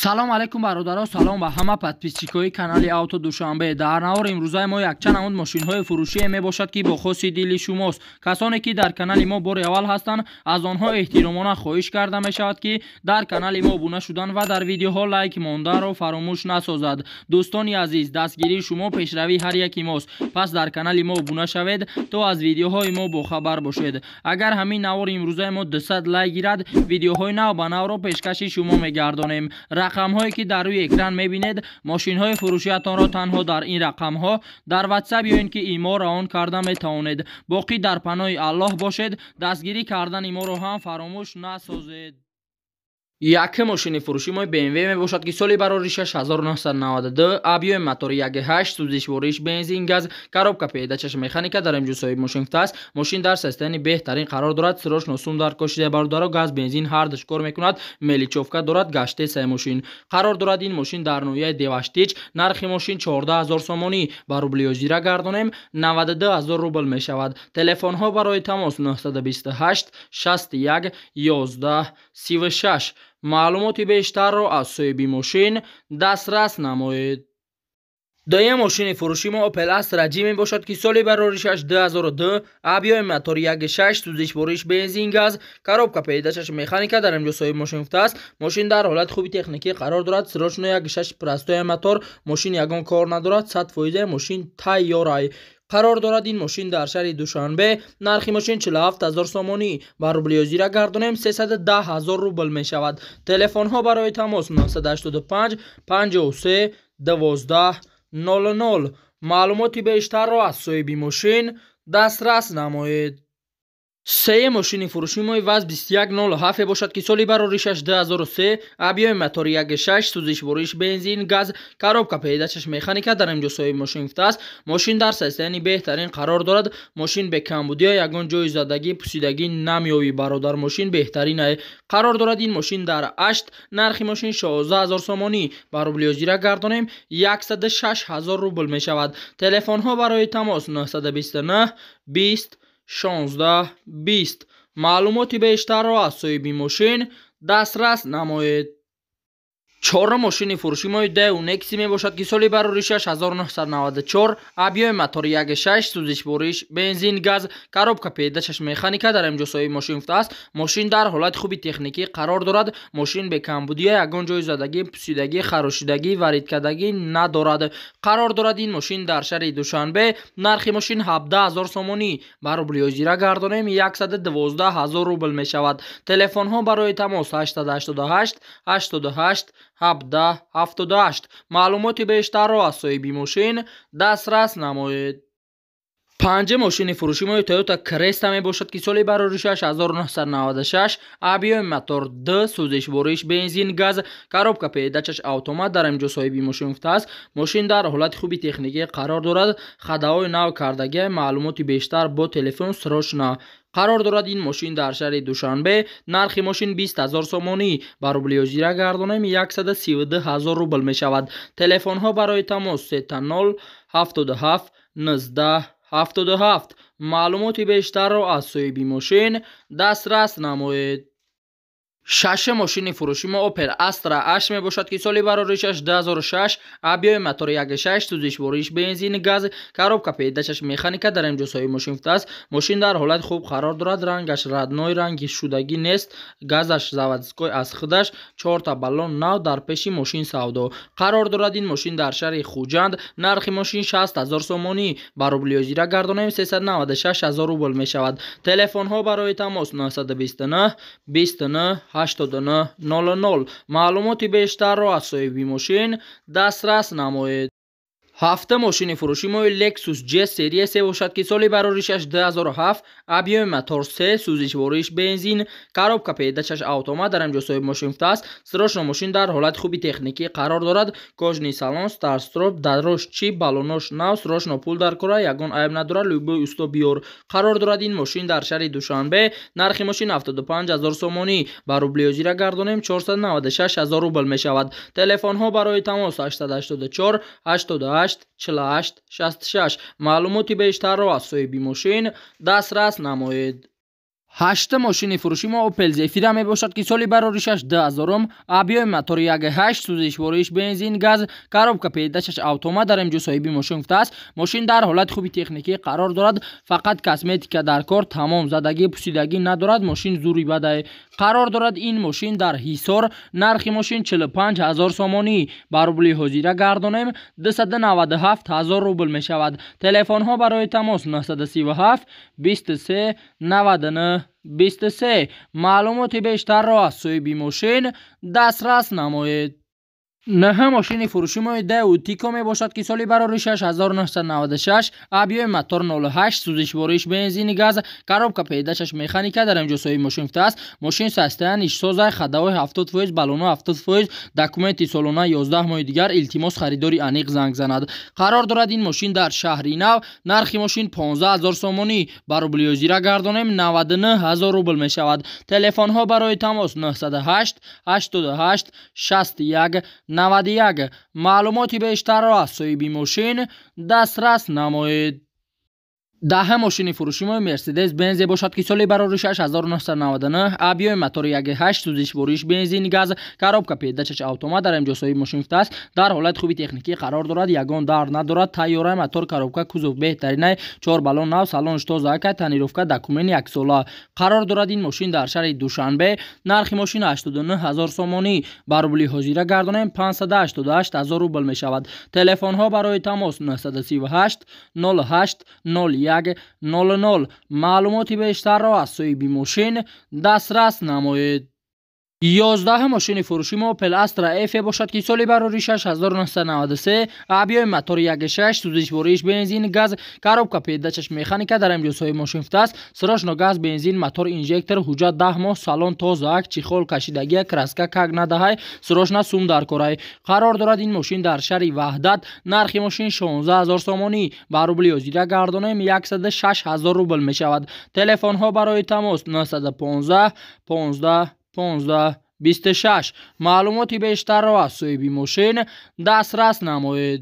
Салом алейкум, бародаро, салом ба ҳама подписчикои канали Авто Душанбе. Дар навори имрӯзаи мо якчанд намуд мошинҳои фурӯшие мебошад, ки бо хоси дили шумост. Касоне ки дар канали мо бори аввал ҳастанд, аз онҳо эҳтиромона хоҳиш карда мешавад, ки дар канали мо обуна шудан ва дар видеоҳо лайк монданро фаромӯш насозад. Дӯстони азиз, дастгирии шумо пешравии ҳар яки мост, пас дар канали мо обуна шавед, то аз видеоҳои мо бохабар бошед. Агар ҳамин навори имрӯзаи мо 200 лайк гирад, видеоҳои нав ба навро пешкаши шумо мегардонем. Рақамҳое ки дар рӯи экран мебинед, мошинҳои фурӯшиятонро танҳо дар ин рақамҳо дар WhatsApp ё ин ки имо равон карда метавонед. Боқӣ дар паноҳи Аллоҳ бошед, дастгирӣ кардани моро ҳам фаромӯш насозед. Якум мошини фурӯши мо BMW мебошад, ки соли бароришаш 1992, объёми мотори 1.8, сӯзишвориш бензин газ, коробка передачаш механика. Дар инҷо соҳиби мошин гуфтааст, мошин дар состоянии беҳтарин қарор дорад, срочно сум дар кошида. Бародаро, газ, бензин ҳардуш кор мекунад, мелочёвка дорад, гаштесай мошин. Қарор дорад ин мошин дар ноҳияи Деваштич. Нархи мошин 14 000 сомонӣ, ба рубли ҳозира гардонем, 92 000 рубл мешавад. Телефонҳо барои тамос 928 61 11 36. Маълумоти бештарро аз соҳиби мошин дастрас намоед. Дуюм мошини фурӯши мо Opel Astra G мебошад, ки соли бароришаш 2002, объёми мотори 1.6, сӯзишвориш бензин газ, коробка передачаш механика. Дар инҷо соҳиби мошин гуфтааст, мошин дар ҳолати хуби техникӣ қарор дорад, срочно 1.6 простой мотор, мошин ягон кор надорад, 100% мошин тайёрай. Қарор дорад ин мошин дар шаҳри Душанбе. Нархи мошин 47 000 сомонӣ, ба рубли ҳозира гардонем, 310 000 рубл мешавад. Телефонҳо барои тамос 985 53 12 00. Маълумоти бештарро аз соҳиби мошин дастрас намоед. Сеюм мошини фурӯши мо ВАЗ 2107 бошад, ки соли бароришаш 2003, объёми мотори 1.6, сӯзишвориш бензин газ, коробка передачаш механика. Дар инҷо соҳиби мошин гуфтааст, мошин дар состоянии беҳтарин қарор дорад, мошин бекамбудия, ягон ҷои задагӣ, пусидагӣ намеёбӣ, бародар, мошин беҳтарин. Қарор дорад ин мошин дар Ашт. Нархи мошин 16 000 сомонӣ, ба рубли ҳозира гардонем, 106 000 рубл мешавад. Телефонҳо барои тамос 929 20 16 20. Маълумоти бештарро аз соҳиби мошин дастрас намоед. Чорум мошини фурӯши мои Дэу Некси мебошад, ки соли бароришаш 1994, объёми мотори 1.6, сӯзишвориш бензин газ, коробка передачаш механика. Дар инҷо соҳиби мошин гуфтааст, мошин дар ҳолати хуби техникӣ қарор дорад, мошин бекамбудия, ягон ҷои задагӣ, пусидагӣ, харошидагӣ, варидкардагӣ надорад. Қарор дорад ин мошин дар шаҳри Душанбе. Нархи мошин 17 000 сомонӣ, ба рубли ҳозира гардонем, 112 000 рубл мешавад. Телефонҳо барои тамос 888 88 17 78. Маълумоти бештарро аз соҳиби мошин дастрас намоед. Панҷум мошини фурӯши мои Toyota Cresta мебошад, ки соли бароришаш 1996, объёми мотор д, сӯзишвориш бензин газ, коробка передачаш автомат. Дар инҷо соҳиби мошин гуфтааст, мошин дар ҳолати хуби техникӣ қарор дорад, ходовой нав кардагия. Маълумоти бештар бо телефон срочно. Қарор дорад ин мошин дар шаҳри Душанбе. Нархи мошин 20 000 сомонӣ, ба рубли ҳозира гардонем, 132 000 рубл мешавад. Телефонҳо барои тамос 000 77 19 77. Маълумоти бештарро аз соҳиби мошин дастрас намоед. Шашум мошини фурӯши мо Opel Astra H мебошад, ки соли бароришаш 2006, объёми мотори 1.6, сӯзишвориш бензин газ, коробка передачаш механика. Дар инҷо соҳиби мошин гуфтааст, мошин дар ҳолати хуб қарор дорад, рангаш родной, ранги шудагӣ нест, газаш заводской аз худаш, чорта баллон нав дар пеши мошин савдо. Қарор дорад ин мошин дар шаҳри Хуҷанд. Нархи мошин 60 000 сомонӣ, ба рубли ҳозира гардонем, 396 000 рубл мешавад. Телефонҳо барои тамос 929 29 89 00. Маълумоти бештарро аз соҳиби мошин дастрас намоед. Ҳафтум мошини фурӯши мои Lexus GS серия се бошад, ки соли бароришаш 2007, объёми мотор 3, сӯзишвориш бензин, коробка передачаш автомат. Дар инҷо соҳиби мошин гуфтааст, срочно мошин дар ҳолати хуби техникӣ қарор дорад, кожаный салон, старт-стоп, дарош чи баллонош нав, срочно пул дар кора, ягон айб надорад, любой усто биёр. Қарор дорад ин мошин дар шаҳри Душанбе. Нархи мошин 75 000 сомонӣ, ба рубли ҳозира гардонем, 496 000 рубл мешавад. Телефонҳо барои тамос 884 88 48 66. Маълумоти бештарро аз соҳиби мошин дастрас намоед. Ҳашта мошини фурӯши мо Opel Zafira мебошад, ки соли бароришаш 2000, объёми мотори 1.8, сӯзишвориш бензин газ, коробка передачаш автомат. Дар инҷо соҳиби мошин гуфтааст, мошин дар ҳолати хуби техникӣ қарор дорад, фақат косметика дар кор, тамом, задагӣ пусидагӣ надорад, мошин зури бадай. Қарор дорад ин мошин дар Ҳисор. Нархи мошин 45 000 сомонӣ, ба рубли ҳозира гардонем 297 000 рубл мешавад. Телефонҳо барои тамос 937 23 99 23. Маълумоти бештарро аз соҳиби мошин дастрас намоед. Нӯҳ мошини фурӯши мои Дэу Тико мебошад, ки соли бароришаш 1996, объёми мотор 08, сӯзишвориш бензини газ, коробка передачаш механика. Дар инҷо соҳиби мошин гуфтааст, мошин состояниш созай, ходовой 70%, баллоно 70%, документи солона 11 моҳи дигар, илтимос харидори аниқ занг занад. Қарор дорад ин мошин дар шаҳри Нав. Нархи мошин 15 000 сомонӣ, ба рубли ҳозира гардонем 99 000 рубл мешавад. Телефонҳо барои тамос 908 88 61 91. Маълумоти бештарро аз соҳиби мошин дастрас намоед. Даҳ мошини фурӯши мои Мерседес Бензе бошад, ки соли бароришаш 1999, объёми мотори 1.8, сӯзишвориш бензин газ, коробка передачаш автомат. Дар инҷо соҳиби мошин гуфтааст, дар ҳолати хуби техникӣ қарор дорад, ягон дард надорад, тайёраи мотор, коробка, кузов беҳтаринай, чор баллон нав, салонш тоза, тонировка, документ яксола. Қарор дорад ин мошин дар шаҳри Душанбе. Нархи мошин 89 000 сомонӣ, ба рубли ҳозира гардонем 588 000 рубл мешавад. Телефонҳо барои тамос 938 08 01 00. Маълумоти бештарро аз соҳиби мошин дастрас намоед. 11 мошини фурӯши мо Opel Astra F бошад, ки соли бароришаш 1993, объёми мотори 1.6, сӯзишвориш бензин газ, коробка передачаш механика. Дар инҷо соҳиби мошин гуфтааст, срочно газ, бензин, мотор, инжектор, ҳуҷҷат 10 моҳ, салон тозаак, чехол кашидагия, краска как надаҳай, срочно сум дар корай. Қарор дорад ин мошин дар шаҳри Ваҳдат. Нархи мошин 16 000 сомонӣ, ба рубли ҳозира гардонем 106 000 рубл мешавад. Телефонҳо барои тамос 915 15 15 26. Маълумоти бештарро аз соҳиби мошин дастрас намоед.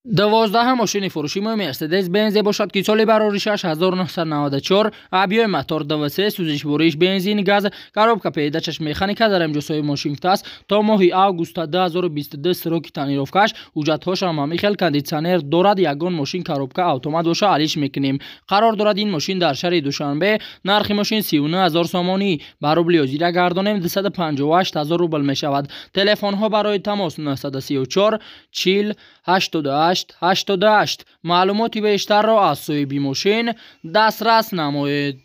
12 мошини фурӯши мои Мерседес Бензе бошад, ки соли бароришаш 1994, объёми мотор 2.3, сӯзишвориш бензин газ, коробка передачаш механика. Дар инҷо соҳиби мошин гуфтааст, то моҳи августа 2022 сроки тонировкаш, ҳуҷҷатҳошам ҳамин хел, кондитсионер дорад, ягон мошин коробка автомат боша алиш мекунем. Қарор дорад ин мошин дар шаҳри Душанбе. Нархи мошин 39 000 сомонӣ, ба рубли ҳозира гардонем 258 000 рубл мешавад. Телефонҳо барои тамос 934 40 88 88. Маълумоти бештарро аз соҳиби мошин дастрас намоед.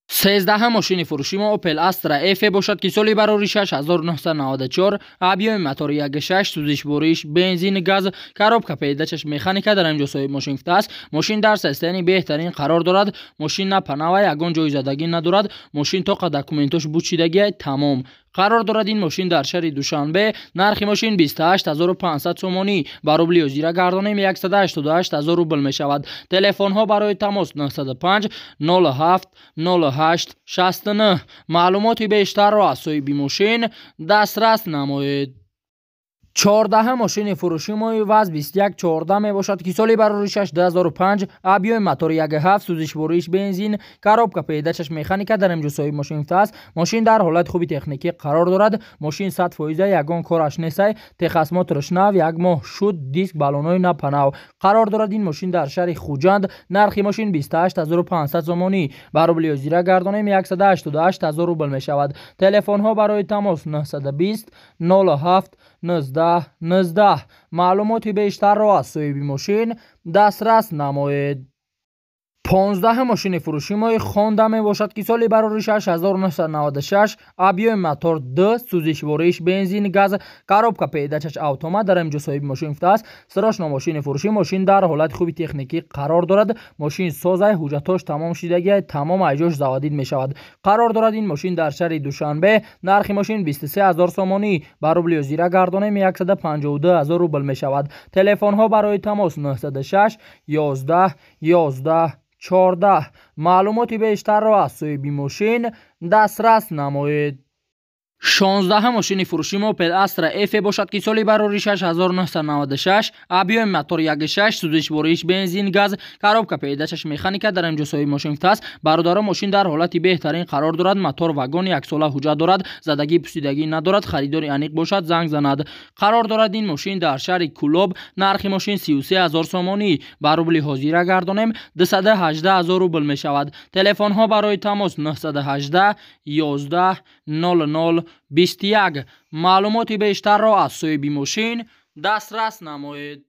13 мошини фурӯши мо Opel Astra F бошад, ки соли бароришаш 1994, объёми мотори 1.6, сӯзишвориш бензин газ, коробка передачаш механика. Дар инҷо соҳиби мошин гуфтааст, мошин дар состоянии беҳтарин қарор дорад, мошин на панава, ягон ҷои задагӣ надорад, мошин тоқа документош бучидагиай, тамом. Қарор дорад ин мошин дар шаҳри Душанбе. Нархи мошин 28 500 сомонӣ, ба рубли ҳозира гардонем 188 000 рубл мешавад. Телефонҳо барои тамос 905 07 08 69. Маълумоти бештарро аз соҳиби мошин дастрас намоед. 14 мошини фурӯши мои ВАЗ 2114 мебошад, ки соли бароришаш 2005, объёми мотори 1.7, сӯзишвориш бензин, коробка передачаш механика. Дар инҷо соҳиби мошин гуфтааст, мошин дар ҳолати хуби техникӣ қарор дорад, мошин 100%, ягон кораш нестай, техосмотрш нав, як моҳ шуд, диск баллонои напанав. Қарор дорад ин мошин дар шаҳри Хуҷанд. Нархи мошин 28 500 сомонӣ, ба рубли ҳозира гардонем 188 000 рубл мешавад. Телефонҳо барои тамос 920 07 19 19. Маълумоти бештарро аз соҳиби мошин дастрас намоед. 15 мошини фурӯши мои Хонда мебошад, ки соли бароришаш 1996, объёми мотор 2, сӯзишвориш бензин газ, коробка передачаш автомат. Дар инҷо соҳиби мошин гуфтааст, срочно мошини фурӯшӣ, мошин дар ҳолати хуби техникӣ қарор дорад, мошин созай, ҳуҷҷатҳош тамом шидагиай, тамом, айҷош заводид мешавад. Қарор дорад ин мошин дар шаҳри Душанбе. Нархи мошин 23 000 сомонӣ, ба рубли ҳозира гардонем 152 000 рубл мешавад. Телефонҳо барои тамос 906 11 11 14. Маълумоти бештарро аз соҳиби мошин дастрас намоед. 16 мошини фурӯши мо Opel Astra F бошад, ки соли барори 6996, объёми мотор 1.6, сӯзишвориш бензин, газ, коробка передачаш механика. Дар инҷо соҳиби мошин гуфтааст: бародаро, мошин дар ҳолати беҳтарин қарор дорад, мотор вагон, яксола ҳуҷҷат дорад, задагӣ пусидагӣ надорад. Харидори аниқ бошад, занг занад. Қарор дорад ин мошин дар шаҳри Кӯлоб. Нархи мошин 33 0 сомонӣ, ба рубли ҳозира гардонем, 218 0 рубл мешавад. Телефонҳо барои тамос 918 11 00 21. Маълумоти бештарро аз соҳиби мошин дастрас намоед.